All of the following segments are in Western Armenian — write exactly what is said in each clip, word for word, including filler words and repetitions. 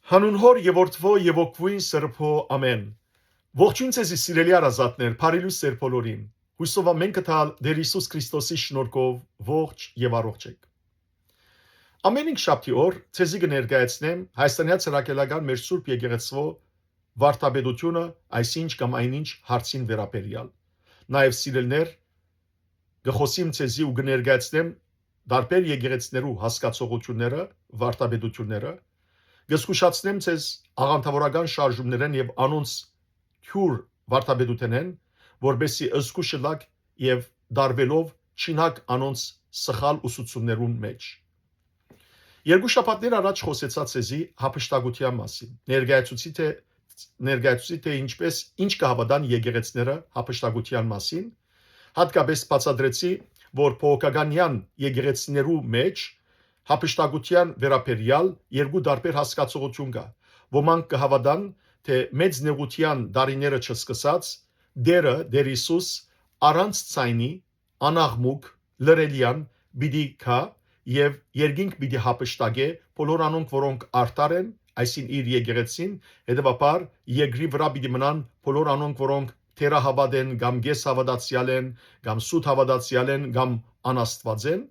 Հանուն Հօր եւ Որդւոյ եւ Ոգւոյն Սրբոյ, ամէն։ Ողջոյն ձեզի, սիրելի հարազատներ, բարի լուսեր բոլորին։ Յուսով ամէն կը տալ Տէր Յիսուս Քրիստոսի շնորհքով ողջ եւ առողջ եք։ Ամէն հինգշաբթի օր ձեզի կը ներկայացնեմ Հայաստանեայ Ցրակելական մեր Սուրբ Եկեղեցւոյ վարդապետութիւնը, այսինչ կամ այնինչ հարցին վերաբերեալ։ Նաեւ, սիրելիներ, կը խօսիմ ձեզի ու կը ներկայացնեմ տարբեր եկեղեցիներու հասկացողութիւնները, վարդապետութիւնները, կը զգուշացնեմ ձեզ աղանդաւորական շարժումներէն եւ անոնց թիւր վարդապետութենէն, որպէս զի զգուշ ըլլաք եւ տարուելով չիյնաք անոնց սխալ ուսուցումներուն մէջ։ Երկու շաբաթներ առաջ խօսեցայ ձեզի յափշտակութեան մասին, ներկայացուցի թէ, ներկայացուցի թէ ինչպէս, ինչ կը հաւատան եկեղեցիները յափշտակութեան մասին, յատկապէս բացատրեցի, որ բողոքականեան եկեղեցիներու մէջ յափշտակութեան վերաբերեալ երկու տարբեր հասկացողութիւն կայ։ Ոմանք կը հաւատան թէ Մեծ Նեղութեան տարիները չսկսած, Տէրը, Տէր Յիսուս, առանց ձայնի, անաղմուկ, լռելեան պիտի գայ եւ երկինք պիտի յափշտակէ բոլոր անոնք, որոնք արդար են, այսինքն՝ իր եկեղեցին, հետեւաբար երկրի վրայ պիտի մնան բոլոր անոնք, որոնք թերահաւատ են կամ կէս հաւատացեալ են կամ սուտ հաւատացեալ են կամ անաստուած են,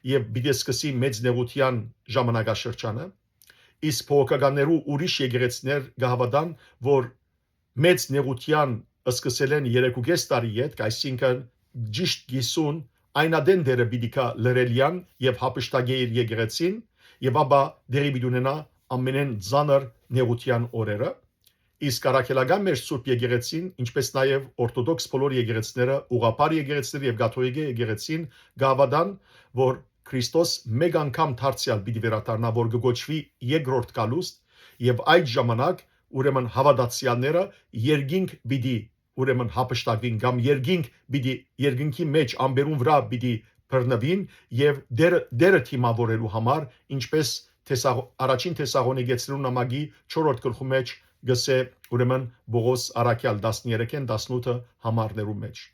եւ պիտի սկսի Մեծ Նեղութեան ժամանակաշրջանը։ Իսկ բողոքականներու ուրիշ եկեղեցիներ կը հաւատան, որ Մեծ Նեղութեան սկսելէն երեք ու կէս տարի ետք, այսինքն՝ ճիշդ կիսուն, այն ատեն Տէրը պիտի գայ լռելեան եւ յափշտակէ իր եկեղեցին, եւ ապա տեղի պիտի ունենայ ամենէն ծանր նեղութեան օրերը։ Իսկ առաքելական մեր Սուրբ Եկեղեցին, ինչպէս նաեւ օրթոդոքս բոլոր եկեղեցիները, ուղղափառ եկեղեցիները եւ կաթողիկէ եկեղեցին կը հաւատան, որ Քրիստոս մէկ անգամ դարձեալ պիտի վերադառնայ, որ կը կոչուի երկրորդ գալուստ, եւ այդ ժամանակ, ուրեմն, հաւատացեալները երկինք պիտի, ուրեմն, յափշտակուին կամ երկինք պիտի, երկինքի մէջ ամպերուն վրայ պիտի բռնուին եւ Տէրը, Տէրը դիմաւորելու համար, ինչպէս Թեսաղ-, առաջին Թեսաղոնիկեցիներուն նամակի չորրորդ գլխու մէջ կ'ըսէ, ուրեմն, Պողոս առաքեալ, տասներեքէն տասնութ համարներու մէջ։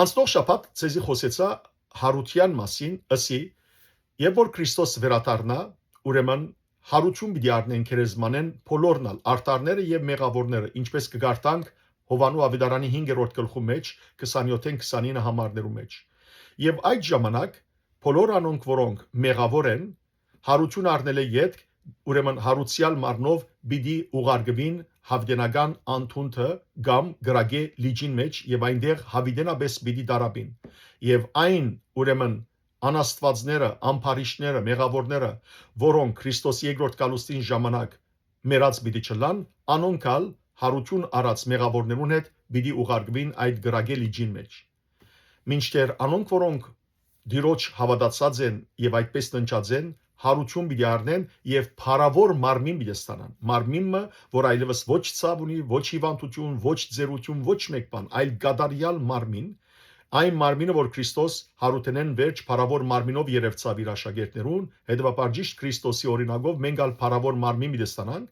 Անցնող շաբաթ ձեզի խօսեցայ յարութեան մասին, ըսի, երբ որ Քրիստոս վերադառնայ, ուրեմն, յարութիւն պիտի առնեն գերեզմանէն բոլորն ալ, արդարները եւ մեղաւորները, ինչպէս կը կարդանք Յովհաննու աւետարանի հինգերորդ գլխու մէջ, քսանեօթէն քսանինը համարներու մէջ։ Եւ այդ ժամանակ բոլոր անոնք, որոնք մեղաւոր են, յարութիւն առնելէ ետք, ուրեմն, յարուցեալ մարմնով պիտի ուղարկուին յաւիտենական անդունդը կամ կրակէ լիճին մէջ եւ այնտեղ յաւիտենապէս պիտի տարապին։ Եւ այն, ուրեմն, անաստուածները, ամբարիշտները, մեղաւորները, որոնք Քրիստոսի երկրորդ գալուստին ժամանակ մեռած պիտի չըլլան, անոնք ալ յարութիւն առած մեղաւորներուն հետ պիտի ուղարկուին այդ կրակէ լիճին մէջ։ Մինչդեռ անոնք, որոնք Տիրոջ հաւատացած են եւ այդպէս ննջած են, յարութիւն պիտի առնեն եւ փառաւոր մարմին պիտի ստանան։ Մարմին մը, որ այլեւս ոչ ցաւ ունի, ոչ հիւանդութիւն, ոչ ձեռութիւն, ոչ մէկ բան, այլ կատարեալ մարմին, այն մարմինը, որ Քրիստոս յարութենէն վերջ փառաւոր մարմինով երեւցաւ իր աշակերտներուն, հետեւաբար ճիշդ Քրիստոսի օրինակով մենք ալ փառաւոր մարմին պիտի ստանանք,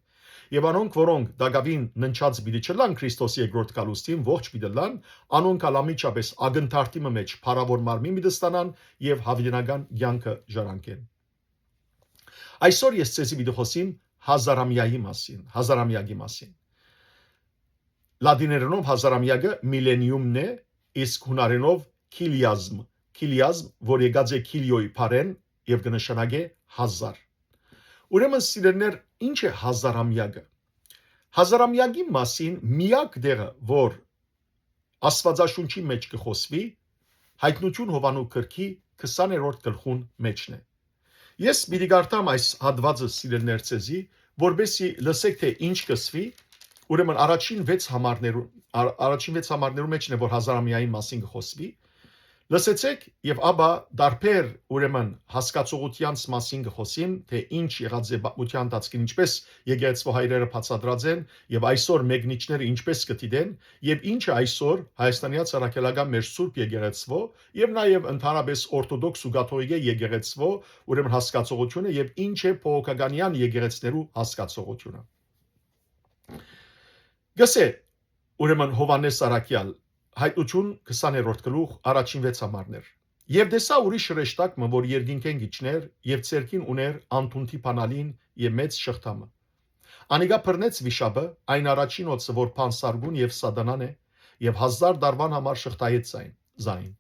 եւ անոնք, որոնք տակաւին ննջած պիտի չըլլան Քրիստոսի երկրորդ գալուստին, ողջ պիտի ըլլան, անոնք ալ անմիջապէս ակնթարթի մը մէջ փառաւոր մարմին պիտի ստանան եւ յաւիտենական կեանքը ժառանգեն։ Այսօր ես ձեզի պիտի խօսիմ հազարամյայի մասին, հազարամյակի մասին։ Լատիներենով հազարամյակը միլենիումն է, իսկ յունարենով քիլիազմ, քիլիազմ, որ եկած է քիլիոյ բառէն եւ կը նշանակէ հազար։ Ուրեմն, սիրելիներ, ի՞նչ է հազարամյակը։ Հազարամյակի մասին միակ տեղը, որ Աստուածաշունչի մէջ կը խօսուի, Յայտնութիւն Յովհաննու գրքի քսաներորդ գլխուն մէջն է։ Ես պիտի կարդամ այս հատուածը, սիրելիներ, ձեզի, որպեսզի լսեք, թէ ինչ կ'ըսուի, ուրեմն, առաջին վեց համարներու-, ա-, առաջին վեց համարներու մէջն է, որ հազարամյային մասին կը խօսուի։ Լսեցէք, եւ ապա տարբեր, ուրեմն, հասկացողութեանց մասին կը խօսիմ, թէ ինչ եղած է պատմութեան ընթացքին, ինչպէս եկեղեցւոյ հայրերը բացատրած են, եւ այսօր մեկնիչները ինչպէս կը դիտեն, եւ ինչը այսօր Հայաստանեայ Ցարաքելական մեր Սուրբ Եկեղեցւոյ եւ նաեւ ընդհանրապէս օրթոդոքս ու կաթողիկէ եկեղեցւոյ, ուրեմն, հասկացողութիւնը եւ ինչ է բողոքականեան եկեղեցիներու հասկացողութիւնը։ Գսե, ուրեմն, Յովհաննէս Առաքեալ, Հայտնութիւն քսաներորդ գլուխ, առաջին վեց համարներ։ Եւ տեսայ ուրիշ հրեշտակ մը, որ երկինքէն կ'իջնէր եւ ձեռքին ունէր անդունդի բանալին եւ մեծ շղթայ մը։ Անիկա բռնեց վիշապը, այն առաջին օծը, որ բանսարկուն եւ սատանան է, եւ հազար տարուան համար շղթայեց զայն, զայն։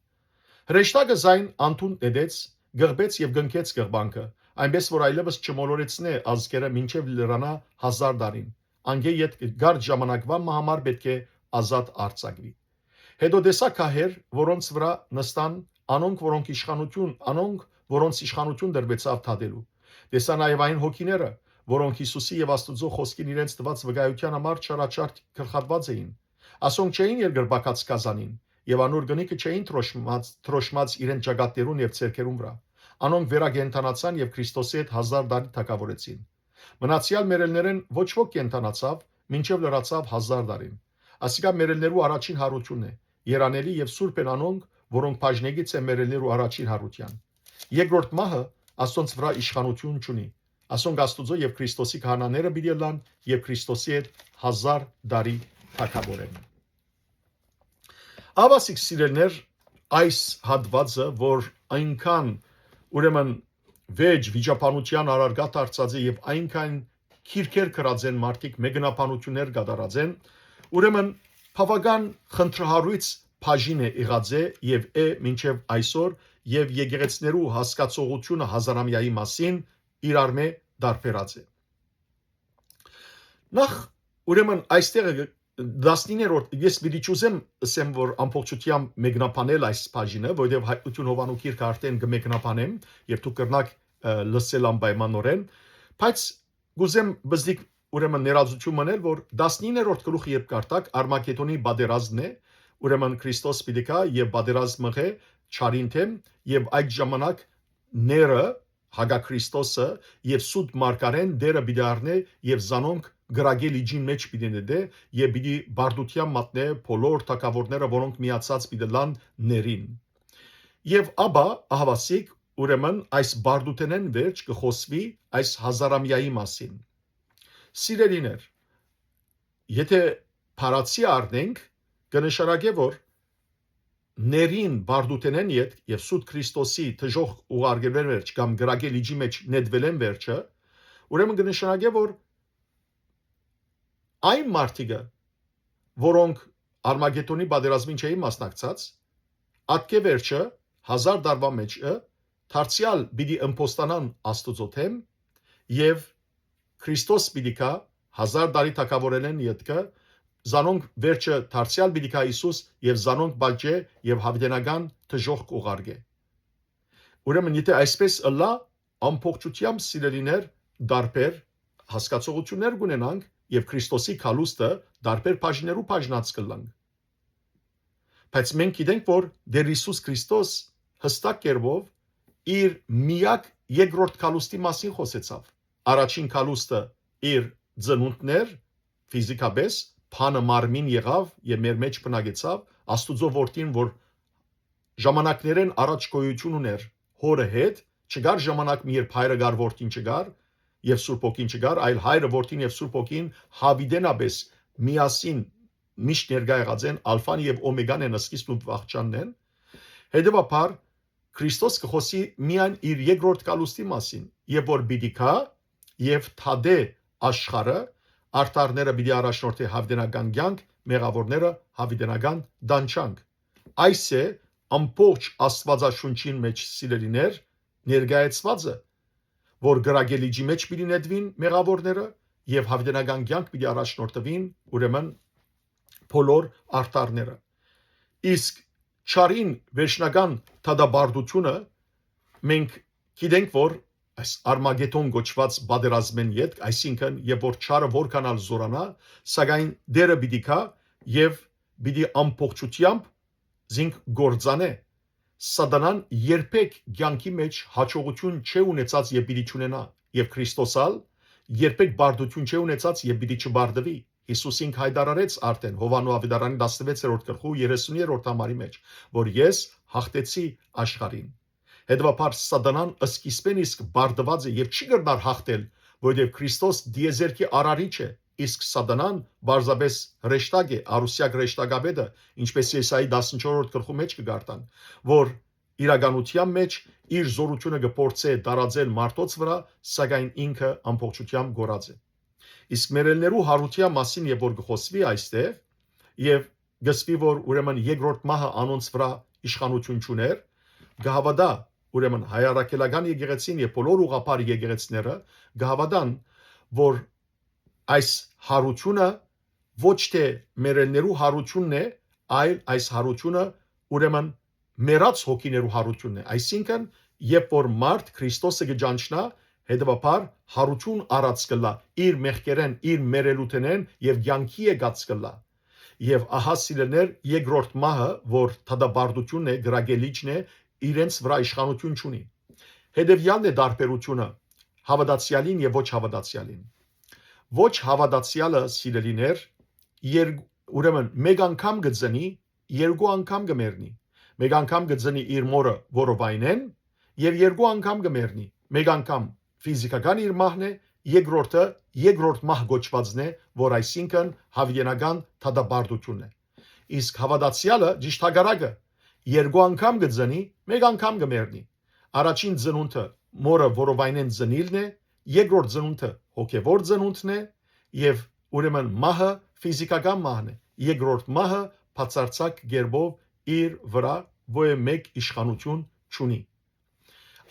Հրեշտակը զայն անդունդ նետեց, կղբեց եւ կնքեց կղբանքը, այնպէս որ այլեւս չմոլորեցնէ ազգերը մինչեւ լրանայ հազար տարին։ Անկէ ետք կարճ ժամանակուան մը համար պէտք է ազատ արձակուի։ Հետո տեսայ քահեր, որոնց վրայ նստան, անոնք, որոնք իշխանութիւն, անոնք, որոնց իշխանութիւն տրուեցաւ դատելու։ Տեսայ նաեւ այն հոգիները, որոնք Յիսուսի եւ Աստուծոյ խօսքին իրենց տուած վկայութեան համար չարաչար գլխատուած էին։ Ասոնք չէին երկրպագած գազանին եւ անոր կնիքը չէին թրոշմած, թրոշմած իրենց ճակատներուն եւ ձեռքերուն վրայ։ Անոնք վերակենդանացան եւ Քրիստոսի հետ հազար տարի թագաւորեցին։ Մնացեալ մեռելներէն ոչ ոք կենդանացաւ, մինչեւ լրացաւ հազար տարին։ Ասիկա մեռելներու առաջին յարութիւնն է։ Երանելի եւ սուրբ են անոնք, որոնք բաժնեգից են մեռելներու առաջին յարութեան։ Երկրորդ մահը ասոնց վրայ իշխանութիւն չունի։ Ասոնք Աստուծոյ եւ Քրիստոսի քահանաները պիտի ըլլան եւ Քրիստոսի հետ հազար տարի թագաւորեն։ Ահա, սիրելիներ, այս հատուածը, որ այնքան, ուրեմն, վեճ վիճաբանութեան առարկայ դարձած է եւ այնքան քիրքեր գրած են մարդիկ, մեկնաբանութիւններ կատարած են, ուրեմն, բաւական խնդրահարոյց բաժին է եղած է եւ է մինչեւ այսօր, եւ եկեղեցիներու հասկացողութիւնը հազարամեայի մասին իրարմէ տարբերած է։ Նախ, ուրեմն, այստեղ տասնիններորդ, ես պիտի չուզեմ ըսեմ, որ ամբողջությամբ մեկնաբանել այս բաժինը, որովհետեւ Հայտնութիւն Յովհաննու գիրքը արդեն կը մեկնաբանեմ, եւ դուք կրնաք, ը, լսել անպայմանօրէն, բայց կուզեմ բզդիկ, ուրեմն, ներածութիւն մնել, որ տասնիններորդ գլուխը երբ կարդաք, Արմագեդոնի պատերազմն է, ուրեմն, Քրիստոս պիտի գայ եւ պատերազմ մղէ չարին դէմ, եւ այդ ժամանակ ները, հակա Քրիստոսը, եւ սուտ մարգարէն դերը պիտի առնէ եւ զանոնք կրակե լիճին մէջ պիտի նետէ եւ պիտի բարդութեան մատնէ բոլոր թագաւորները, որոնք միացած պիտի լան ներին։ Եւ ապա, ահավասիկ, ուրեմն, այս բարդութենէն վերջ կը խօսուի այս հազարամեայի մասին։ Սիրելիներ, եթե փարացի առնենք, կը նշանակէ, որ ներին բարդութենէն ետք եւ սուտ Քրիստոսի դժոխք ուղարկելէն վերջ կամ կրակե լիճի մէջ նետուելէն վերջը, ուրեմն կը նշանակէ, որ այն մարդիկը, որոնք Արմագեդոնի պատերազմին չէին մասնակցած, ատկէ վերջը, հազար տարուա մէջը, դարձեալ պիտի ըմբոստանան Աստուծոյ դէմ եւ Քրիստոս պիտի գայ հազար տարի թագաւորելէն ետքը, զանոնք վերջը դարձեալ պիտի գայ Յիսուս եւ զանոնք պատժէ եւ յաւիտենական դժոխք կ'ուղարկէ։ Ուրեմն, եթէ այսպես ըլլայ, ամբողջութեամբ, սիրելիներ, տարբեր հասկացողութիւններ կունենանք եւ Քրիստոսի գալուստը տարբեր բաժիններու բաժնած կ'ըլլանք։ Բայց մենք գիտենք, որ Տէր Յիսուս Քրիստոս յստակ կերպով իր միակ երկրորդ գալուստի մասին խօսեցաւ։ Առաջին գալուստը իր ծնունդն էր, ֆիզիքապէս, բանը մարմին եղաւ եւ մեր մէջ բնակեցաւ, Աստուծոյ որդին, որ ժամանակներէն առաջ գոյութիւն ունէր Հօրը հետ, չկար ժամանակ մը, երբ Հայրը կար, Որդին չկար եւ Սուրբ Հոգին չկար, այլ Հայրը, Որդին եւ Սուրբ Հոգին յաւիտենապէս միասին միշտ ներկայ եղած են, ալֆան եւ օմեգան են, սկիզբն ու վախճանն են։ Հետեւաբար, Քրիստոս կը խօսի միայն իր երկրորդ գալուստի մասին, եւ որ պիտի գայ եւ թադէ աշխարհը, արդարները պիտի առաջնորդէ յաւիտենական կեանք, մեղաւորները՝ յաւիտենական տանջանք։ Այս է ամբողջ Աստուածաշունչին մէջ, սիրելիներ, ներկայացուածը, որ կրակե լիճի մէջ պիտի նետուին մեղաւորները եւ յաւիտենական կեանք պիտի առաջնորդուին, ուրեմն, բոլոր արդարները։ Իսկ չարին վերջնական դատապարտութիւնը մենք գիտենք, որ այս Արմագեդոն կոչուած պատերազմէն ետք, այսինքն, եւ որ չարը որքան ալ զօրանայ, սակայն Տէրը պիտի գայ եւ պիտի ամբողջութեամբ զինք կործանէ։ Սատանան երբեք կեանքի մէջ յաջողութիւն չէ ունեցած եւ պիտի չունենայ, եւ Քրիստոս ալ երբեք պարտութիւն չէ ունեցած եւ պիտի չպարտուի։ Յիսուս ինք յայտարարեց արդէն Յովհաննու աւետարանի տասնվեցերորդ գլխու երեսուներորդ համարի մէջ, որ ես յաղթեցի աշխարհին։ Հետեւաբար Սատանան սկիզբէն իսկ պարտուած է եւ չի կրնար յաղթել, որովհետեւ Քրիստոս տիեզերքի արարիչ է, իսկ Սատանան պարզապէս հրեշտակ է, արուսեակ հրեշտակապետը, ինչպես Եսայի տասնչորսերորդ գլխու մէջ կը կարդանք, որ իրականութեան մէջ իր զօրութիւնը կը փորձէ տարածել մարդոց վրայ, սակայն ինքը ամբողջութեամբ կորած է։ Իսկ մեռելներու յարութեան մասին երբ որ կը խօսուի այստեղ, եւ կ'ըսուի որ ուրեմն երկրորդ մահը անոնց վրայ իշխանութիւն չունէր, կը հաւատայ, ուրեմն հայ առաքելական եկեղեցին եւ բոլոր ուղղափառ եկեղեցիները կը հաւատան որ այս յարութիւնը ոչ թէ մեռելներու յարութիւնն է, այլ այս յարութիւնը ուրեմն մեռած հոգիներու յարութիւնն է։ Այսինքն երբ որ մարդ Քրիստոսը կը ճանչնայ, հետեւաբար յարութիւն առած կ'ըլլայ իր մեղքերէն, իր մեռելութենէն եւ կեանքի եկած կ'ըլլայ։ Եւ ահա սիրելիներ, երկրորդ մահը, որ դատապարտութիւնն է, կրակելիճն է, իրենց վրայ իշխանութիւն չունի։ Հետեւեալն է տարբերութիւնը հաւատացեալին եւ ոչ հաւատացեալին։ Ոչ հաւատացեալը, սիրելիներ, երկ- ուրեմն մէկ անգամ կը ծնի, երկու անգամ կը մեռնի։ Մէկ անգամ կը ծնի իր մօրը որովայնէն եւ երկու անգամ կը մեռնի։ Մէկ անգամ ֆիզիքական իր մահն է, երկրորդը երկրորդ մահ կոչուածն է, որ այսինքն յաւիտենական դատապարտութիւնն է։ Իսկ հաւատացեալը ճիշդ հակառակը, երկու անգամ կը ծնի, մէկ անգամ կը մեռնի։ Առաջին ծնունդը մօրը որովայնէն ծնիլն է, երկրորդ ծնունդը հոգեվոր ծնունդն է, եւ ուրեմն մահը ֆիզիքական մահն է, երկրորդ մահը բացարձակ կերպով իր վրայ ոյ մէկ իշխանութիւն չունի։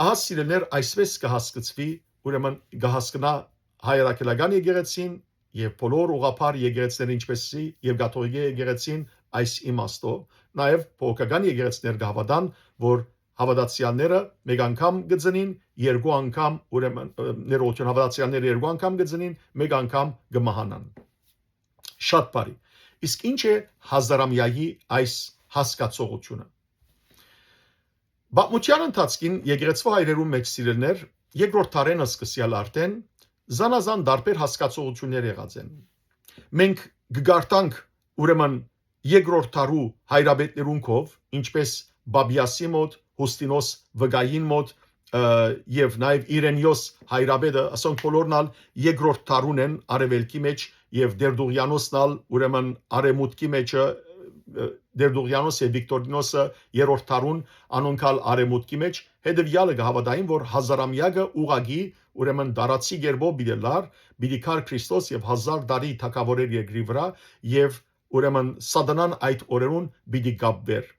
Ահա սիրելիներ, այսպես կը հասկցուի, ուրեմն կը հասկնայ հայ առաքելական եկեղեցին եւ բոլոր ուղղափառ եկեղեցիները, ինչպէս եւ կաթողիկէ եկեղեցին այս իմաստով, նաեւ բողոքական եկեղեցիներ կը հաւատան, որ հաւատացեալները մէկ անգամ կը ծնին, երկու անգամ, ուրեմն, ը, ներողություն, հաւատացեալները երկու անգամ կը ծնին, մէկ անգամ կը մահանան։ Շատ բարի։ Իսկ ինչ է հազարամյակի այս հասկացողութիւնը։ Պատմութեան ընթացքին եկեղեցւոյ հայրերուն մէջ, սիրելիներ, երկրորդ դարէն սկսեալ արդէն զանազան տարբեր հասկացողութիւններ եղած են։ Մենք կը կարդանք ուրեմն երկրորդ դարու հայրապետներուն քով, ինչպէս Պապիասի մօտ, Յուստինոս Վկային մօտ, ը, եւ նաեւ Իրենիոս հայրապետը, ասոնք բոլորն ալ երկրորդ դարուն են արեւելքի մէջ, եւ Տերտուղիանոսն ալ, ուրեմն, արեւմուտքի մէջը, ը, Տերտուղիանոս եւ Վիկտորինոսը երրորդ դարուն, անոնք ալ արեւմուտքի մէջ, հետեւեալը կը հաւատային, որ հազարամյակը ուղղակի, ուրեմն, տարածի կերպով պիտի լար, պիտի գար Քրիստոս եւ հազար տարի թագաւորեր երկրի վրայ, եւ, ուրեմն, Սատանան այդ օրերուն պիտի կապուէր։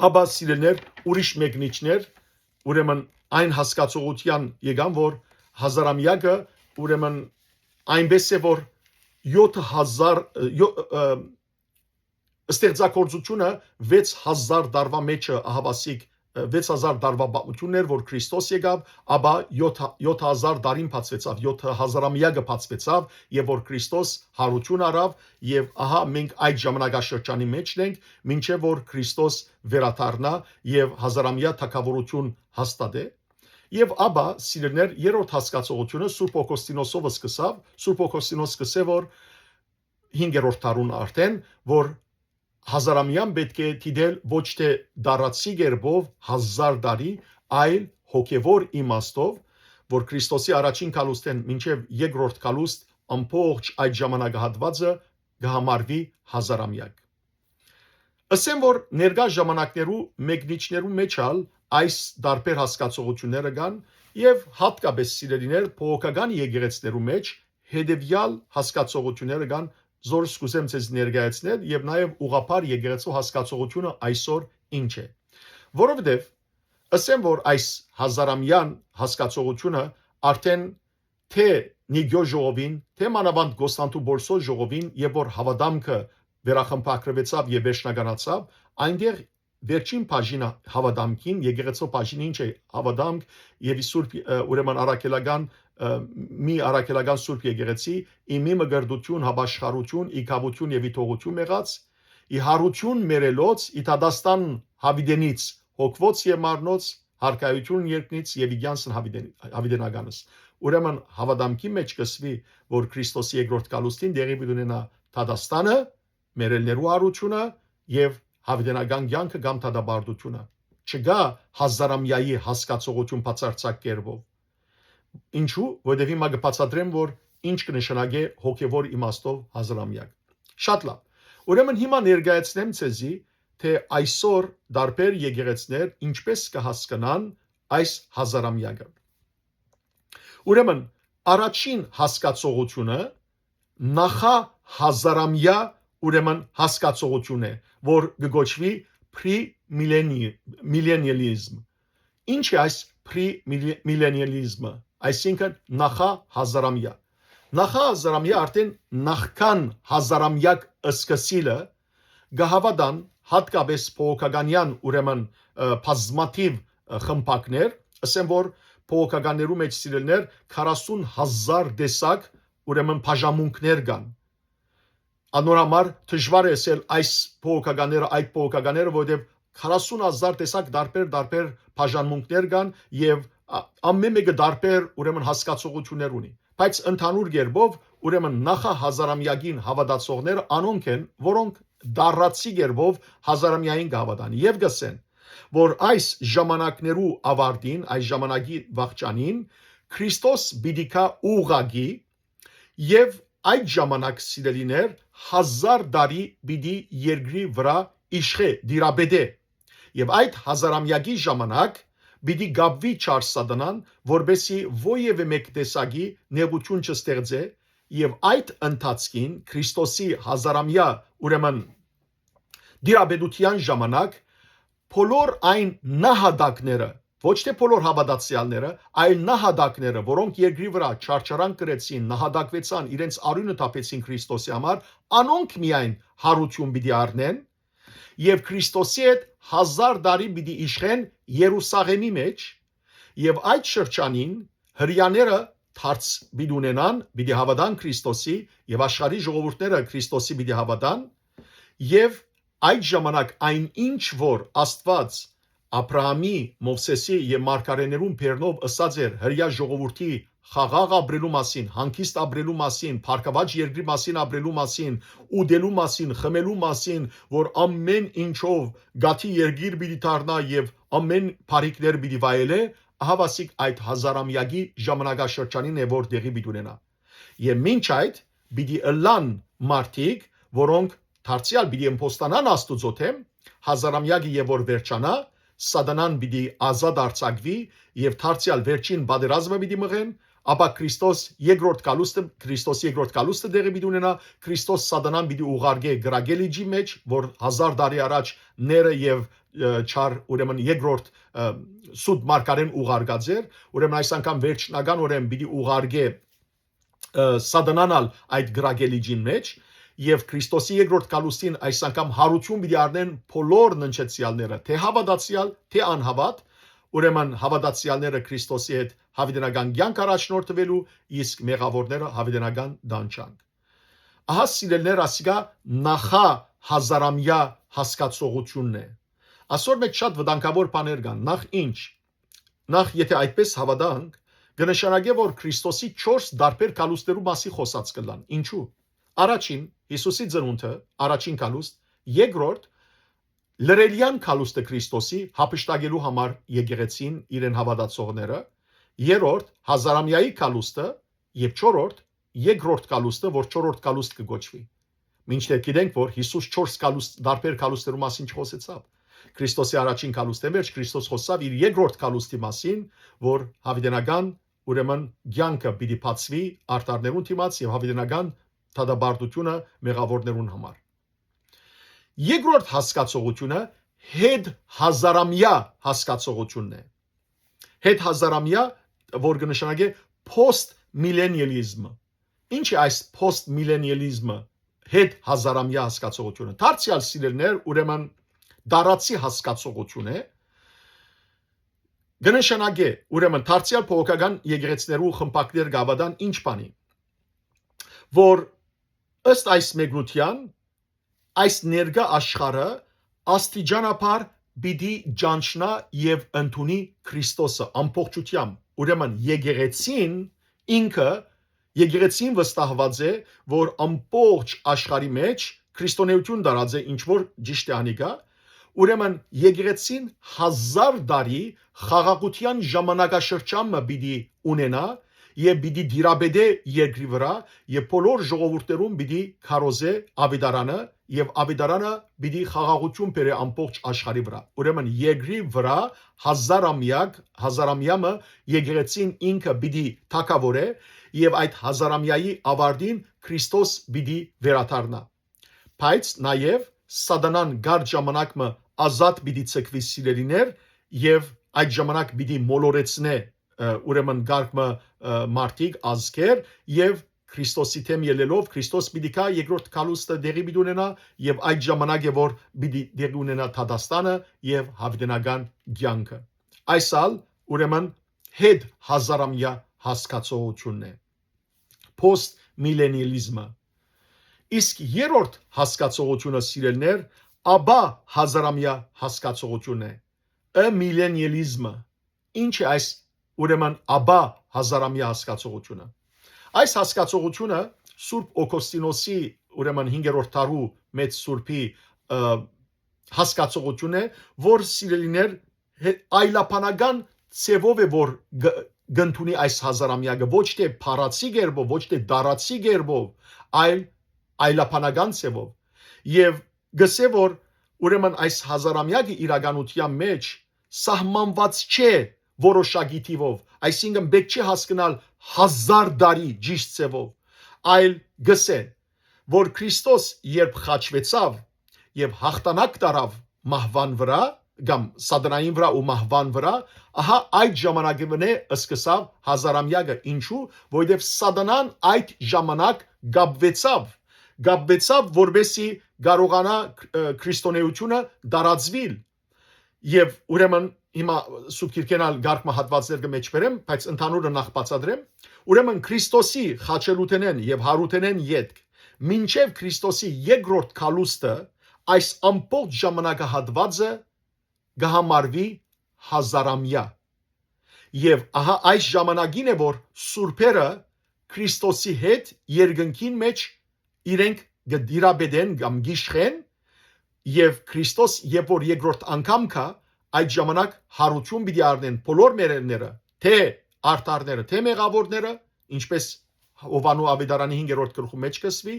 Ապա, սիրելիներ, ուրիշ մեկնիչներ, ուրեմն, այն հասկացողութեան եկան, որ հազարամյակը, ուրեմն, այնպես է, որ յոթ հազար, յո-, ը, ստեղծագործությունը վեց հազար տարուա մէջը ահաւասիկ, ը, վեց հազար տարուա պատմութիւնն էր, որ Քրիստոս եկաւ, ապա յոթ, յոթ հազար տարին բացուեցաւ, յոթ հազարամյակը բացուեցաւ, եւ որ Քրիստոս յարութիւն առաւ, եւ ահա մենք այդ ժամանակաշրջանի մէջն ենք, մինչեւ որ Քրիստոս վերադառնայ եւ հազարամյա թագաւորութիւն հաստատէ։ Եւ ապա, սիրելիներ, երրորդ հասկացողութիւնը Սուրբ Օգոստինոսով սկսաւ, Սուրբ Օգոստինոս սկսե, որ հինգերորդ դարուն արդէն, որ հազարամեան պէտք է դիտել ոչ թէ տարածի կերպով հազար տարի, այլ հոգեվոր իմաստով, որ Քրիստոսի առաջին գալուստէն մինչեւ երկրորդ գալուստ ամբողջ այդ ժամանակահատվածը կը համարուի հազարամեակ։ Ըսեմ, որ ներկայ ժամանակներու մեկնիչներու մէջ ալ այս տարբեր հասկացողութիւնները կան, եւ յատկապէս, սիրելիներ, բողոքական եկեղեցիներու մէջ հետեւեալ հասկացողութիւնները կան, զորս կ'ուզեմ ձեզ ներկայացնել, եւ նաեւ ուղղափառ եկեղեցու հասկացողութիւնը այսօր ինչ է։ Որովհետեւ, ըսեմ, որ այս հազարամեան հասկացողութիւնը արդէն թէ Նիկիոյ ժողովին, թէ մանաւանդ Կոստանդնուպոլսոյ ժողովին, երբ որ հաւատամքը վերախմբագրուեցաւ եւ վերջնականացաւ, այնտեղ վերջին բաժինը հաւատամքին, եկեղեցու բաժինը ինչ է հաւատամք, եւ ի սուրբ, ը, ուրեմն առաքելական, ը, մի առաքելական սուրբ եկեղեցի, ի մի մկրտութիւն, հապաշխարութիւն, ի գաւութիւն եւ ի թողութիւն եղած, ի յարութիւն մեռելոց, ի դատաստան յաւիտենից, հոգւոց եւ մարմնոց, յարգայութիւն երկնից եւ ի կեանսն յաւիտեն-, յաւիտենականս։ Ուրեմն հաւատամքի մէջ կ'ըսուի, որ Քրիստոսի երկրորդ գալուստին տեղի պիտի ունենայ դատաստանը, մեռելներու յարութիւնը եւ յաւիտենական կեանքը կամ դատապարտութիւնը։ Չկայ հազարամեայի հասկացողութիւն բացարձակ կերպով։ Ինչու՞, որովհետեւ հիմա կը բացատրեմ, որ ինչ կը նշանակէ հոգեվոր իմաստով հազարամեակ։ Շատ լաւ։ Ուրեմն հիմա ներկայացնեմ ձեզի թէ այսօր տարբեր եկեղեցիներ ինչպէս կը հասկնան այս հազարամեակը։ Ուրեմն, առաջին հասկացողությունը նախահազարամեայ, ուրեմն, հասկացողություն է, որ կը կոչուի pre-millennialism։ Ինչ է այս pre-millennialism-ը, այսինքն նախահազարամեայ։ Նախահազարամեայ արդեն նախքան հազարամեակ սկսիլը կը հաւատան հատկապէս բողոքականեան, ուրեմն, բազմաթիւ խմբակներ, ասեմ որ բողոքականներու մէջ սիրելիներ քառասուն հազար տեսակ, ուրեմն, բաժանմունքներ կան։ Անոր համար դժուար է ասել այս բողոքականները, այդ բողոքականները, որովհետեւ քառասուն հազար տեսակ տարբեր տարբեր բաժանմունքներ կան եւ ամեն մէկը տարբեր, ուրեմն, հասկացողություններ ունի, բայց ընդհանուր կերպով, ուրեմն, նախահազարամեակին հաւատացողները անոնք են, որոնք դարացի կերպով հազարամեային կը հաւատան եւ կ'ըսեն, որ այս ժամանակներու աւարտին, այս ժամանակի վախճանին Քրիստոս պիտի գայ ուղղակի եւ այդ ժամանակ, սիրելիներ, հազար տարի պիտի երկրի վրայ իշխէ, տիրապետէ։ Եւ այդ հազարամեակի ժամանակ պիտի կապուի չար Սատանան, որպէսզի որեւէ մէկ տեսակի նեղութիւն չստեղծէ, եւ այդ ընթացքին Քրիստոսի հազարամեայ, ուրեմն, տիրապետութեան ժամանակ բոլոր այն նահատակները, ոչ թէ բոլոր հաւատացեալները, այլ նահատակները, որոնք երկրի վրայ չարչարանք կրեցին, նահատակուեցան, իրենց արիւնը թափեցին Քրիստոսի համար, անոնք միայն յարութիւն պիտի առնեն եւ Քրիստոսի հետ հազար տարի պիտի իշխեն Երուսաղէմի մէջ եւ այդ շրջանին հրեաները դարձ պիտի ունենան, պիտի հաւատան Քրիստոսի եւ աշխարհի ժողովուրդները Քրիստոսի պիտի հաւատան եւ այդ ժամանակ այն ինչ որ Աստուած Աբրահամի, Մովսէսի եւ մարգարէներուն բեռնով ըսած էր հրեայ ժողովուրդի խաղաղ ապրելու մասին, հանգիստ ապրելու մասին, բարգաւաճ երկրի մասին ապրելու մասին, ուտելու մասին, խմելու մասին, որ ամեն ինչով գաթի երկիր պիտի դառնայ եւ ամեն բարիքներ պիտի վայելէ, ահա ասիկ այդ հազարամեակի ժամանակաշրջանին է, որ տեղի պիտի ունենայ։ Եւ մինչ այդ պիտի ըլլան մարդիկ, որոնք դարձեալ պիտի ըմբոստանան Աստուծոյ դէմ, հազարամեակը եւ որ վերջանայ, Սատանան պիտի ազատ արձակուի եւ դարձեալ վերջին պատերազմը պիտի մղեն, ապա Քրիստոս երկրորդ գալուստը, Քրիստոս երկրորդ գալուստը տեղի պիտի ունենայ, Քրիստոս Սատանան պիտի ուղարկէ կրակելիճի մէջ, որ հազար տարի առաջ ները եւ, ը, չար, ուրեմն երկրորդ, ը, սուտ մարգարէն ուղարկած էր, ուրեմն այս անգամ վերջնական օրէն պիտի ուղարկէ, ը, Սատանան ալ այդ կրակելիճին մէջ, եւ Քրիստոսի երկրորդ գալուստին այս անգամ յարութիւն պիտի առնեն բոլոր ննջեցեալները, թէ հաւատացեալ, թէ անհաւատ, ուրեմն հաւատացեալները Քրիստոսի հետ յաւիտենական կեանք առաջնորդուելու, իսկ մեղաւորները յաւիտենական տանջանք։ Ահա, սիրելիներ, ասիկա նախա հազարամեայ հասկացողությունն է։ Ասոր մեջ շատ վտանգաւոր բաներ կան։ Նախ ինչ, նախ եթե այդպես հաւատանք, կը նշանակէ, որ Քրիստոսի չորս տարբեր գալուստերու մասի խօսած կ'ըլլան։ Ինչու՞։ Առաջին, Յիսուսի ծնունդը, առաջին գալուստ, երկրորդ, լրելեան գալուստը Քրիստոսի, յափշտակելու համար եկեղեցին, իրեն հաւատացողները, երրորդ, հազարամեայի գալուստը, եւ չորրորդ, երկրորդ գալուստը, որ չորրորդ գալուստ կը կոչուի։ Մինչդեռ գիտենք, որ Յիսուս չորս գալուստ, տարբեր գալուստերու մասին չխօսեցաւ։ Քրիստոսի առաջին գալուստէն վերջ Քրիստոս խօսաւ իր երկրորդ գալուստի մասին, որ յաւիտենական, ուրեմն, կեանքը պիտի բացուի արդարներուն դիմաց եւ յաւիտենական դատապարտությունը մեղաւորներուն համար։ Երկրորդ հասկացողությունը հետհազարամեայ հասկացողությունն է։ Հետհազարամեայ, որ կը նշանակէ post-millennialism։ Ինչ է այս post-millennialism-ը, հետհազարամեայ հասկացողությունը։ Դարձեալ, սիրելիներ, ուրեմն, դարացի հասկացողություն է, կը նշանակէ, ուրեմն, դարձեալ բողոքական եկեղեցիներու խմբակներ կը հաւատան ինչ բանի, որ ըստ այս մեկնութեան, այս ներկայ աշխարհը աստիճանաբար պիտի ճանչնայ եւ ընդունի Քրիստոսը ամբողջութեամբ։ Ուրեմն, եկեղեցին ինքը, եկեղեցին վստահուած է, որ ամբողջ աշխարհի մէջ քրիստոնեություն տարած է, ինչ որ ճիշդ է անիկա, ուրեմն, եկեղեցին հազար տարի խաղաղութեան ժամանակաշրջան մը պիտի ունենայ եւ պիտի տիրապետէ երկրի վրայ եւ բոլոր ժողովուրդներուն պիտի քարոզէ աւետարանը եւ աւետարանը պիտի խաղաղութիւն բերէ ամբողջ աշխարհի վրայ։ Ուրեմն երկրի վրայ հազարամեակ, հազարամեայ մը եկեղեցին ինքը պիտի թագաւորէ եւ այդ հազարամեայի աւարտին Քրիստոս պիտի վերադառնայ։ Բայց նաեւ Սատանան կարճ ժամանակ մը ազատ պիտի ցկուի, սիրելիներ, եւ այդ ժամանակ պիտի մոլորեցնէ, ը, ուրեմն կարգ մը, ը, մարդիկ, ազգեր, եւ Քրիստոսի դէմ ելլելով, Քրիստոս պիտի գայ, երկրորդ գալուստը տեղի պիտի ունենայ, եւ այդ ժամանակ է որ պիտի տեղի ունենայ դատաստանը եւ յաւիտենական կեանքը։ Այս ալ, ուրեմն, հետ հազարամեայ հասկացողութիւնն է, փոստ միլենիալիզմը։ Իսկ երրորդ հասկացողութիւնը, սիրելիներ, ապա հազարամեայ հասկացողութիւնն է, ը միլենիալիզմը։ Ինչ է այս, ուրեմն, ապա հազարամեայ հասկացողութիւնը։ Այս հասկացողութիւնը Սուրբ Օգոստինոսի, ուրեմն, հինգերորդ դարու մեծ սուրբի, ը, հասկացողութիւնն է, որ, սիրելիներ, հե-, այլաբանական ձևով է որ գ-, կ'ընդունի այս հազարամեակը, ոչ թե փառացի կերպով, ոչ թե տարացի կերպով, այլ այլաբանական ձևով։ Եւ գսե որ, ուրեմն, այս հազարամեակը իրականութեան մեջ սահմանուած չէ որոշակի թիւով, այսինքն, պէտք չէ հասկնալ հազար տարի ճիշտ ձևով, այլ գսե որ Քրիստոս երբ խաչուեցաւ եւ յաղթանակ տարաւ մահուան վրայ, կամ Սատանային վրայ ու մահուան վրայ, ահա այդ ժամանակի մնէ սկսաւ հազարամեակը։ Ինչու՞, որովհետեւ Սատանան այդ ժամանակ կապուեցաւ, կապուեցաւ, որպեսզի կարողանայ, ը, քրիստոնէութիւնը տարածուիլ։ Եւ, ուրեմն, հիմա Սուրբ Գիրքէն ալ կարգ մը հատուածներ կը մէջբերեմ, բայց ընդհանուրը նախ բացատրեմ։ Ուրեմն, Քրիստոսի խաչելութենէն եւ յարութենէն ետք, մինչեւ Քրիստոսի երկրորդ գալուստը, այս ամբողջ ժամանակահատուածը կը համարուի հազարամեայ։ Եւ ահա այս ժամանակին է որ սուրբերը Քրիստոսի հետ երկնքին մեջ իրենք կը տիրապետեն կամ կ'իշխեն, եւ Քրիստոս երբ որ երկրորդ անգամ գայ, այդ ժամանակ յարութիւն պիտի առնեն բոլոր մեռելները, թէ արդարները, թէ մեղաւորները, ինչպես Յովհաննու աւետարանի հինգերորդ գլխու մեջ կ'ըսուի,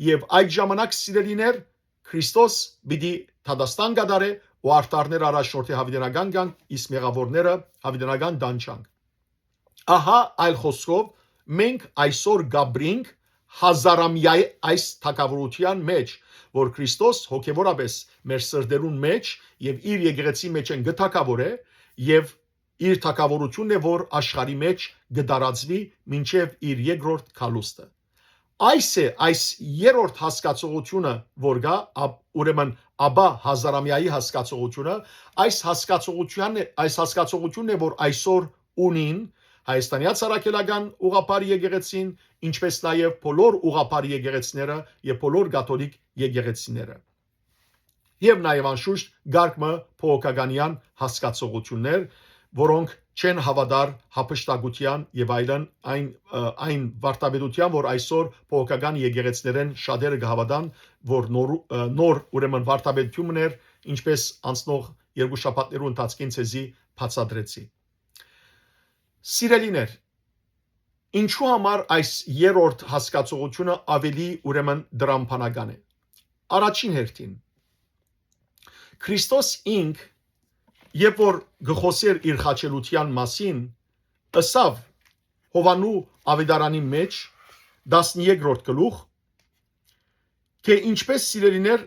եւ այդ ժամանակ, սիրելիներ, Քրիստոս պիտի դատաստան կատարէ ու արդարները առաջնորդի յաւիտենական կեանք, իսկ մեղաւորները յաւիտենական տանջանք։ Ահա, այլ խօսքով, մենք այսօր կ'ապրինք հազարամեայ այս թագաւորութեան մեջ, որ Քրիստոս հոգեւորապէս մեր սրտերուն մեջ եւ իր եկեղեցի մեջ են կը թագաւորէ, եւ իր թագաւորութիւնն է որ աշխարհի մեջ կը տարածուի մինչեւ իր երկրորդ գալուստը։ Այս է, այս երրորդ հասկացողությունը որ կայ, ապ-, ուրեմն, ապա հազարամեայի հասկացողությունը, այս հասկացողութեան է, այս հասկացողությունն է որ այսօր ունին Հայաստանեայ Առաքելական ուղղափառ եկեղեցին, ինչպես նաեւ բոլոր ուղղափառ եկեղեցիները եւ բոլոր կաթոլիկ եկեղեցիները։ Եւ նաեւ անշուշտ կարգ մը բողոքականեան հասկացողություններ, որոնք չեն հաւատար հափշտակութեան եւ այլն, այն, ը, այն վարդապետութեան, որ այսօր բողոքական եկեղեցիներէն շատերը կը հաւատան, որ նոր, ը, նոր, ուրեմն, վարդապետութիւն մըն էր, ինչպես անցնող երկու շաբաթներու ընթացքին ձեզի բացատրեցի։ Սիրելիներ, ինչու համար այս երրորդ հասկացողությունը ավելի, ուրեմն, տրամաբանական է։ Առաջին հերթին, Քրիստոս ինք, երբ որ կը խօսէր իր խաչելութեան մասին, ըսաւ Յովհաննու աւետարանին մեջ, տասներկրորդ գլուխ, թէ ինչպես, սիրելիներ,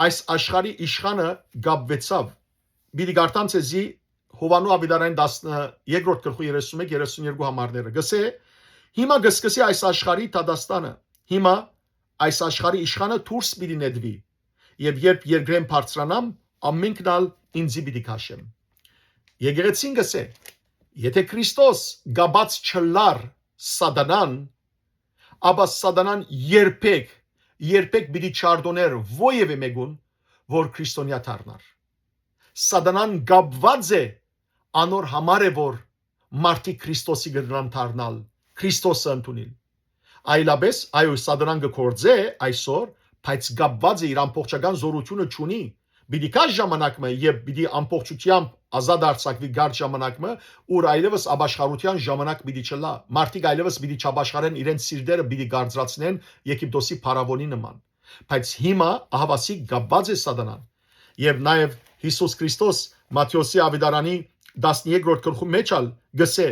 այս աշխարհի իշխանը կապուեցաւ։ Պիտի կարդամ ձեզի Յովհաննու աւետարանին տասներկրորդ գլխու երեսունմեկ, երեսուներկու համարները։ Գսե, հիմա կսկսի այս աշխարհի դատաստանը։ Հիմա այս աշխարհի իշխանը դուրս պիտի նետուի, եւ երբ երկրէն բարձրանամ, ամենքն ալ ինձի պիտի քաշեմ։ Եկեղեցին գսե, եթե Քրիստոս կապած չլար Սատանան, ապա Սատանան երբեք, երբեք պիտի չարդոնէր որեւէ մեկուն, որ քրիստոնեայ դառնար։ Սատանան կապուած է, անոր համար է որ մարդիկ Քրիստոսի կրնան դառնալ, Քրիստոսը ընդունիլ։ Այլապես, այո, Սատանան կը գործէ այսօր, բայց կապուած է, իր ամբողջական զօրութիւնը չունի։ Պիտի գայ ժամանակ մը, երբ պիտի ամբողջութեամբ ազատ արձակուի կարճ ժամանակ մը, ուր այլեւս ապաշխարութեան ժամանակ պիտի չլա։ Մարդիկ այլեւս պիտի չապաշխարեն, իրենց սիրտերը պիտի կարծրացնեն Եգիպտոսի փարաւոնի նման։ Բայց հիմա ահաւասիկ կապուած է Սատանան։ Եւ նաեւ Յիսուս Քրիստոս Մատթէոսի աւետարանի տասներկրորդ գլխու մէջ ալ կ'ըսէ,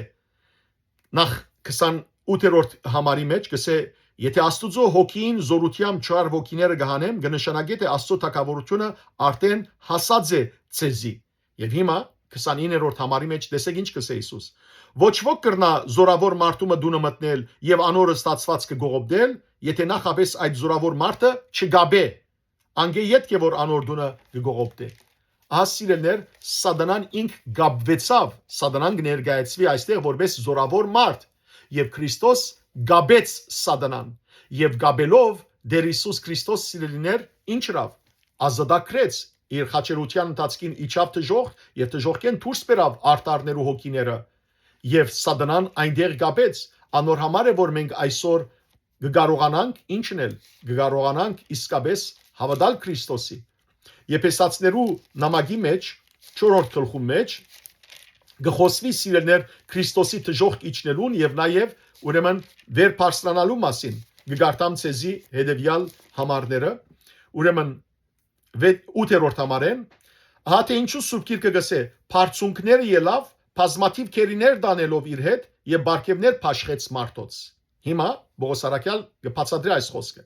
նախ քսանութերորդ համարի մէջ կ'ըսէ. «Եթէ Աստուծոյ հոգիին զօրութեամբ չար ոգիները կը հանեմ, կը նշանակէ թէ Աստուծոյ թագաւորութիւնը արդէն հասած է ձեզի»։ Եւ հիմա քսանիններորդ համարի մէջ տեսէք ինչ կ'ըսէ Յիսուս. «Ոչ ոք կրնայ զօրաւոր մարդու մը տունը մտնել եւ անոր ստացուածքը կողոպտել, եթէ նախապէս այդ զօրաւոր մարդը չկապէ, անկէ ետք է որ անոր տունը կը կողոպտէ»։ Ահա, սիրելիներ, Սատանան ինք կապուեցաւ, Սատանան կը ներկայացուի այստեղ որպես զօրաւոր մարդ, եւ Քրիստոս կապեց Սատանան, եւ կապելով Տէր Յիսուս Քրիստոս, սիրելիներ, ինչ ըրաւ, ազատագրեց, իր խաչերութեան ընթացքին իջաւ դժոխք եւ դժոխքէն դուրս բերաւ արդարներու հոգիները, եւ Սատանան այնտեղ կապեց։ Անոր համար է որ մենք այսօր կը կարողանանք ինչ ընել, կը կարողանանք իսկապէս հաւատալ Քրիստոսի։ Եփեսացիներու նամակի մէջ, չորրորդ գլխու մէջ, կը խօսուի, սիրելիներ, Քրիստոսի դժոխք իջնելուն եւ նաեւ, ուրեմն, վեր բարձրանալու մասին։ Կը կարդամ ձեզի հետեւեալ համարները, ուրեմն, վե-, ութերորդ համարէն, ահա թէ ինչու Սուրբ Գիրքը կ'ըսէ. «Բարձունքները ելաւ, բազմաթիւ գերիներ տանելով իր հետ եւ պարգեւներ բաշխեց մարդոց»։ Հիմա Պողոս առաքեալ կը բացատրի այս խօսքը։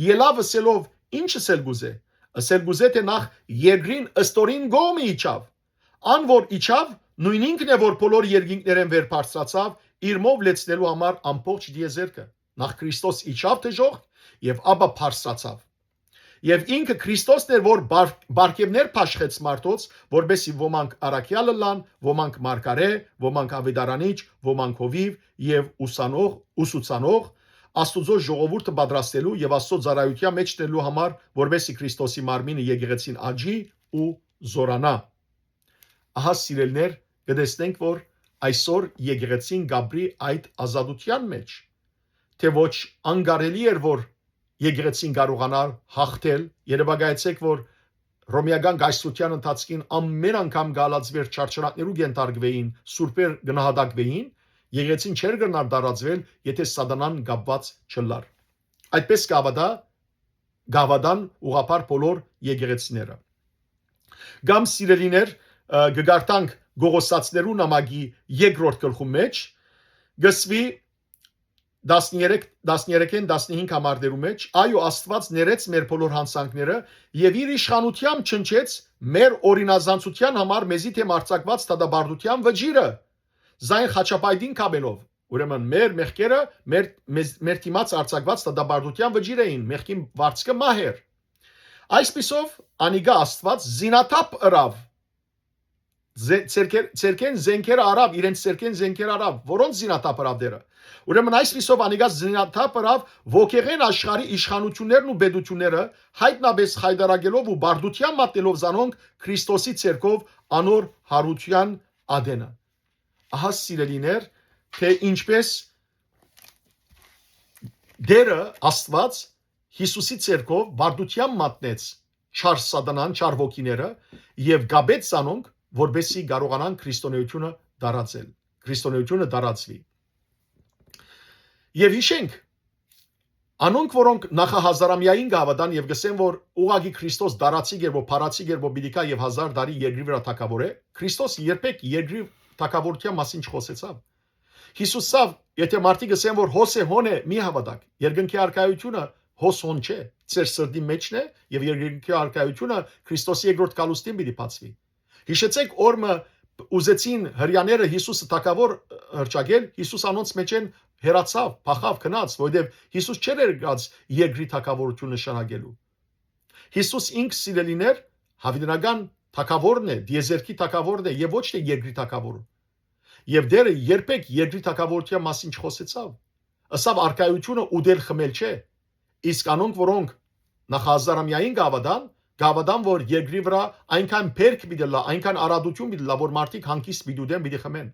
Ելաւ ըսելով, ինչ ըսել կ'ուզէ։ Ըսել կ'ուզէ թէ նախ երկրին ստորին կողմը իջաւ։ Ան որ իջաւ, նոյն ինքն է որ բոլոր երկինքներէն վեր բարձրացաւ, իր մով լեցնելու համար ամբողջ դիեզերքը։ Նախ Քրիստոս իջաւ դժոխք եւ ապա բարձրացաւ։ Եւ ինքը Քրիստոսն էր որ բար-, պարգեւներ բաշխեց մարդոց, որպեսզի ոմանք առաքեալ ըլլան, ոմանք մարգարէ, ոմանք աւետարանիչ, ոմանք հովիւ եւ ուսանող, ուսուցանող, Աստուծոյ ժողովուրդը պատրաստելու եւ Աստուծոյ ծառայութեան մէջ դնելու համար, որպեսզի Քրիստոսի մարմինը եկեղեցին աճի ու զօրանայ։ Ահա, սիրելիներ, կը տեսնենք որ այսօր եկեղեցին կ'ապրի այդ ազատութեան մէջ, թէ ոչ անկարելի էր որ եկեղեցին կարողանար յաղթել։ Երեւակայեցէք որ Հռոմէական կայսրութեան ընթացքին ամէն անգամ կ'ալածուէր չարչարանքներու կ'ենթարկուէին, սուրբեր կը նահատակուէին, եկեղեցին չէր կրնար տարածվել, եթէ Սատանան կապուած չըլլար։ Այդպէս կ'աւատայ, կ'աւատան ուղղափառ բոլոր եկեղեցիները։ Կամ, սիրելիներ, ը, կը կարդանք Կողոսացիներու նամակի երկրորդ գլխու մէջ, կ'ըսուի, տասներեք, տասներեքէն տասնհինգ համարներու մէջ. «Այո, Աստուած ներեց մեր բոլոր յանցանքները եւ իր իշխանութեամբ չնչեց մեր օրինազանցութեան համար մեզի դէմ արձակուած դատապարտութեան վճիռը, զայն խաչապայտին կապելով»։ Ուրեմն մեր մեղքերը մեր, մեզ, մեր դիմաց արձակուած դատապարտութեան վճիռ էին, մեղքին վարձքը մահ էր։ Այսպիսով, անիկա Աստուած զինաթափ ըրաւ, ձե-, ձերքեր-, ձերքեն զենքերը առաւ, իրենց ձերքեն զենքերը առաւ, որոնց զինաթափ ըրաւ Տէրը։ Ուրեմն այսպիսով անիկա զինաթափ ըրաւ ոգեղէն աշխարհի իշխանություններն ու պետությունները, յայտնապէս խայտառակելով ու պարտութեան մատնելով զանոնք Քրիստոսի ձեռքով անոր յարութեան ատենը։ Ահա, սիրելիներ, թէ ինչպէս Տէրը Աստուած Յիսուսի ձեռքով պարտութեան մատնեց չար Սատանան, չար ոգիները եւ կապեց զանոնք, որպեսզի կարողանան քրիստոնեությունը տարածել, քրիստոնեությունը տարածուի։ Եւ յիշենք, անոնք, որոնք նախահազարամյային կ'հաւատան եւ կ'ըսեն, որ ուղղակի Քրիստոս տարածիկ էր, որ փառացիկ էր, որ պիտի գայ եւ հազար տարի երկրի վրայ թագաւորէ, Քրիստոս երբեք երկրի թագաւորութեան մասին չխօսեցաւ։ Յիսուս սա, եթէ մարդիկ ըսեն, որ հոս է, հոն է, մի հաւատաք։ Երկնքի արքայությունը հոս, հոն չէ, ձեր սրտի մէջն է, եւ երկնքի արքայությունը Քրիստոսի երկրորդ գալուստին պիտի բացուի։ Յիշեցեք, օր մը ուզեցին հրեաները Յիսուսը թագաւոր հռչակել, Յիսուս անոնց մէջէն հեռացաւ, փախաւ, գնաց, որովհետեւ Յիսուս չէր եկած երկրի թագաւորություն նշանակելու։ Յիսուս ինք, սիրելիներ, յաւիտենական թագաւորն է, դիեզերքի թագաւորն է եւ ոչ թէ երկրի թագաւորը։ Եւ Տէրը երբեք երկրի թագաւորութեան մասին չխօսեցաւ։ Ըսաւ, արքայությունը ուտել խմել չէ, իսկ անոնք, որոնք նախահազարամյային կ'աւատան, կ'աւատան, որ երկրի վրայ այնքան բերք պիտի լա, այնքան արատություն պիտի լա, որ մարդիկ հանգիստ պիտի ուտեն, պիտի խմեն։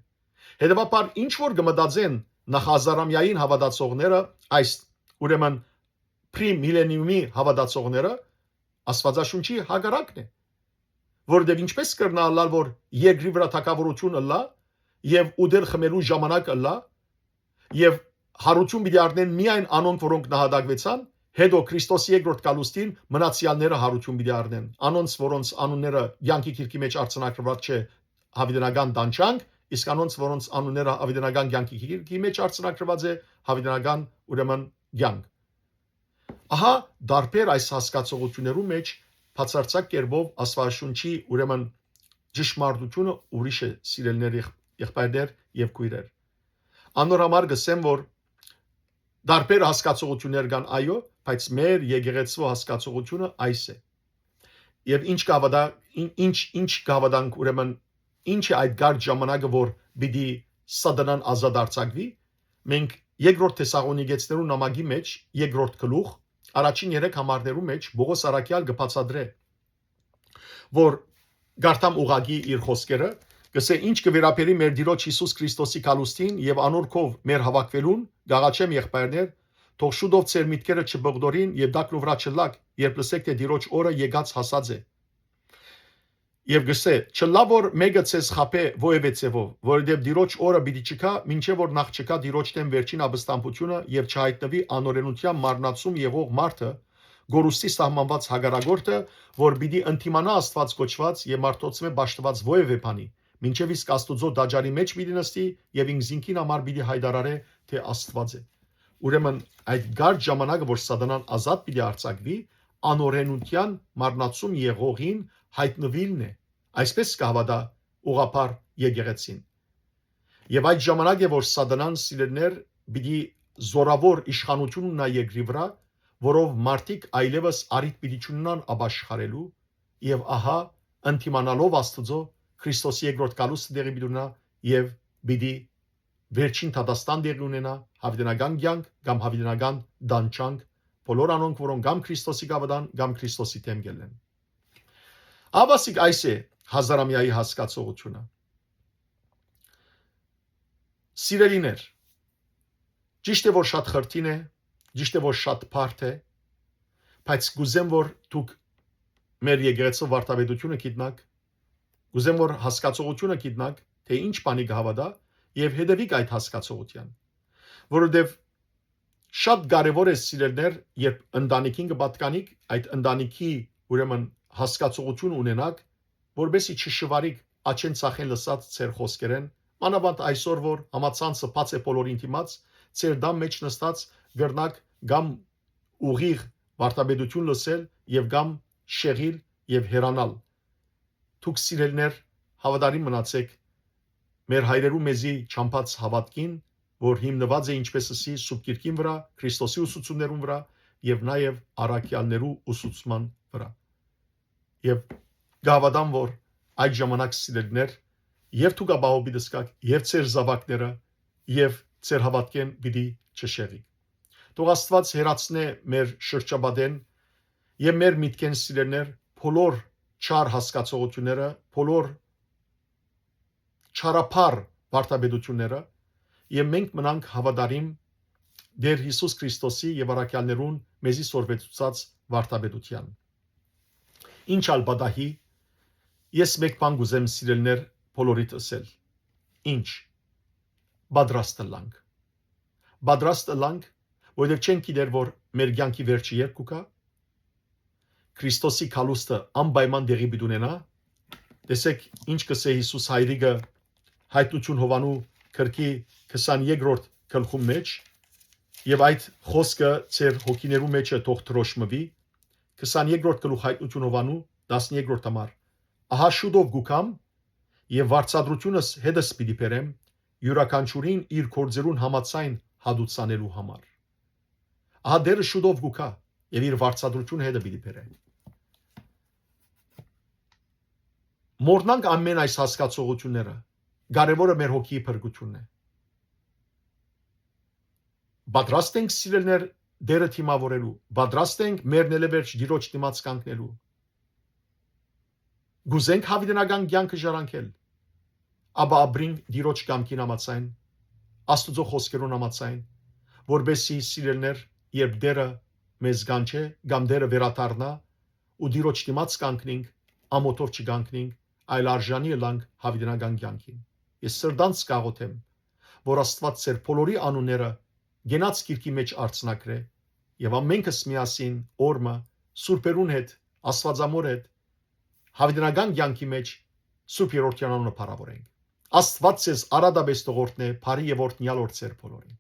Հետեւաբար, ինչ որ կը մտածեն նախահազարամյային հաւատացողները, այս, ուրեմն, պրի միլենիումի հաւատացողները, Աստուածաշունչի հակառակն է, որովհետեւ ինչպէս կրնայ ըլլալ, որ երկրի վրայ թագաւորություն ըլլայ եւ ուտել խմելու ժամանակ ըլլայ, եւ յարութիւն պիտի առնեն միայն անոնք, որոնք նահատակուեցան, Հետո Քրիստոսի երկրորդ գալուստին մնացեալները յարութիւն պիտի առնեն։ Անոնց, որոնց անունները կեանքի գիրքի մէջ արձանագրուած չէ, յաւիտենական տանջանք, իսկ անոնց, որոնց անունները յաւիտենական կեանքի գիրքի մէջ արձանագրուած է, յաւիտենական, ուրեմն, կեանք։ Ահա, տարբեր այս հասկացողութիւններու մէջ բացարձակ կերպով Աստուածաշունչի, ուրեմն, ճշմարտութիւնը ուրիշ է, սիրելիներ, եղբայրներ եւ քոյրեր։ Անոր համար կ'ըսեմ, որ տարբեր հասկացողութիւններ կան, այո, բայց մեր եկեղեցու հասկացողութիւնը այս է։ Եւ ինչ կհաւատա-, ինչ, ինչ կհաւատանք, ուրեմն, ինչ է այդ կարճ ժամանակը, որ պիտի Սատանան ազատ արձակուի։ Մենք երկրորդ Թեսաղոնիկեցիներու նամակի մէջ, երկրորդ գլուխ, առաջին երեք համարներու մէջ Պողոս առաքեալ կը բացատրէ, որ կարդամ ուղղակի իր խօսքերը, կ'ըսէ. «Ինչ կը վերաբերի մեր Տիրոջ Յիսուս Քրիստոսի գալուստին եւ անոր քով մեր հաւաքուելուն, կ'աղաչեմ, եղբայրներ, թող շուտով ձեր միտքերը չբողդորին եւ տակնուվրայ չըլլաք, երբ լսէք, թէ Տիրոջ օրը եկած հասած է»։ Եւ կ'ըսէ. «Չըլլայ որ մէկը ձեզ խաբէ որեւէ ձեւով, որովհետեւ Տիրոջ օրը պիտի չգայ, մինչեւ որ նախ չգայ Տիրոջ դէմ վերջին ապստամբութիւնը եւ չյայտնուի անօրէնութեան մարմնացում եղող մարդը, կորուստի սահմանուած հակառակորդը, որ պիտի ընդդիմանայ Աստուած կոչուած եւ մարդոցմէ պաշտուած որեւէ բանի, մինչեւ իսկ Աստուծոյ տաճարի մէջ պիտի նստի եւ ինքզինքին համար պիտի յայտարարէ, թէ Աստուած է»։ Ուրեմն, այդ կարճ ժամանակը, որ Սատանան ազատ պիտի արձակուի, անօրէնութեան մարմնացում եղողին յայտնուիլն է, այսպես կը հաւատայ ուղղափառ եկեղեցին։ Եւ այդ ժամանակ է, որ Սատանան, սիրելիներ, պիտի զօրաւոր իշխանութիւն ունենայ երկրի վրայ, որով մարդիկ այլեւս առիթ պիտի չունենան ապաշխարելու, եւ ահա, ընդդիմանալով Աստուծոյ, Քրիստոսի երկրորդ գալուստը տեղի պիտի ունենայ եւ պիտի վերջին դատաստան տեղի ունենայ, յաւիտենական կեանք կամ յաւիտենական տանջանք բոլոր անոնք, որոնք կամ Քրիստոսի կ'աւատան, կամ Քրիստոսի դէմ կ'ելլեն։ Ահա, ասիկա, այս է հազարամեայի հասկացողութիւնը։ Սիրելիներ, ճիշդ է, որ շատ խրթին է, ճիշդ է, որ շատ բարդ է, բայց կ'ուզեմ, որ դուք մեր եկեղեցու վարդապետութիւնը գիտնաք, կ'ուզեմ, որ հասկացողութիւնը գիտնաք, թէ ինչ բանի կը հաւատայ, եւ հետեւիք այդ հասկացողութեան, որովհետեւ շատ կարեւոր է, սիրելիներ, երբ ընտանիքին կը պատկանիք, այդ ընտանիքի, ուրեմն, հասկացողութիւն ունենաք, որպեսզի չշուարիք աջէն ձախէն լսած ձեր խօսքերէն, մանաւանդ այսօր, որ համացանցը բաց է բոլորին դիմաց, ձեր տան մէջ նստած կրնաք կամ ուղիղ վարդապետութիւն լսել եւ կամ շեղիլ եւ հեռանալ։ Դուք, սիրելիներ, հաւատարիմ մնացէք մեր հայրերու մեզի չամբած հաւատքին, որ հիմնուած է, ինչպես ըսի, Սուրբ Գիրքին վրայ, Քրիստոսի ուսուցումներուն վրայ եւ նաեւ առաքեալներու ուսուցման վրայ։ Եւ կհաւատամ, որ այդ ժամանակ, սիրելիներ, եւ դուք ապահով պիտի զգաք, եւ ձեր զաւակները, եւ ձեր հաւատքէն պիտի չշեղիք։ Թող Աստուած հեռացնէ մեր շրջապատէն եւ մեր միտքէն, սիրելիներ, բոլոր չար հասկացողութիւնները, բոլոր չարաբար վարդապետութիւնները, եւ մենք մնանք հաւատարիմ Տէր Յիսուս Քրիստոսի եւ առաքեալներուն մեզի սորվեցուցած վարդապետութեան։ Ինչ ալ պատահի, ես մէկ բան կ'ուզեմ, սիրելիներ, բոլորիդ ըսել։ Ինչ։ Պատրաստ ըլլանք։ Պատրաստ ըլլանք, որովհետեւ չենք գիտեր, որ մեր կեանքի վերջը երբ կու գայ, Քրիստոսի գալուստը անպայման տեղի պիտի ունենայ։ Տեսէք, ինչ կ'ըսէ Յիսուս Հայրիկը Յայտնութիւն Յովհաննու գրքի քսաներկրորդ գլխուն մէջ, եւ այդ խօսքը ձեր հոգիներու մէջ է, թող դրոշմուի։ Քսաներկրորդ գլուխ Յայտնութիւն Յովհաննու, տասներկրորդ համար։ Ահա շուտով կու գամ, եւ վարձատրութիւնս հետս պիտի բերեմ, իւրաքանչիւրին իր գործերուն համաձայն հատուցանելու համար։ Ահա Տէրը շուտով կու գայ եւ իր վարձատրութիւնը հետը պիտի բերէ։ Մոռնանք ամէն այս հասկացողութիւնները, կարեւորը մեր հոգիի փրկութիւնն է։ Պատրաստ ենք, սիրելիներ, Տէրը դիմաւորելու, պատրաստ ենք մեր ներեվերջ Տիրոջ դիմաց կանգնելու։ Կ'ուզենք յաւիտենական կեանքը ժառանգել, ապա ապրինք Տիրոջ կամքին համաձայն, Աստուծոյ խօսքերուն համաձայն, որպեսզի, սիրելիներ, երբ Տէրը մեզ կանչէ կամ Տէրը վերադառնայ, ու Տիրոջ դիմաց կանգնինք, ամօթով չկանգնինք, այլ արժանի ըլլանք յաւիտենական կեանքին։ Ես սրտանց կ'աղօթեմ, որ Աստուած ձեր բոլորի անունները կենաց գիրքի մէջ արձանագրէ, եւ ամենքս միասին օրը սուրբերուն հետ, Աստուածամոր հետ, յաւիտենական կեանքի մէջ Սուրբ Երրորդեան անունը փառաւորենք։ Աստուած ձեզ արատապէս թող օրհնէ, բարի եւ օրհնեալ օր ձեր բոլորին։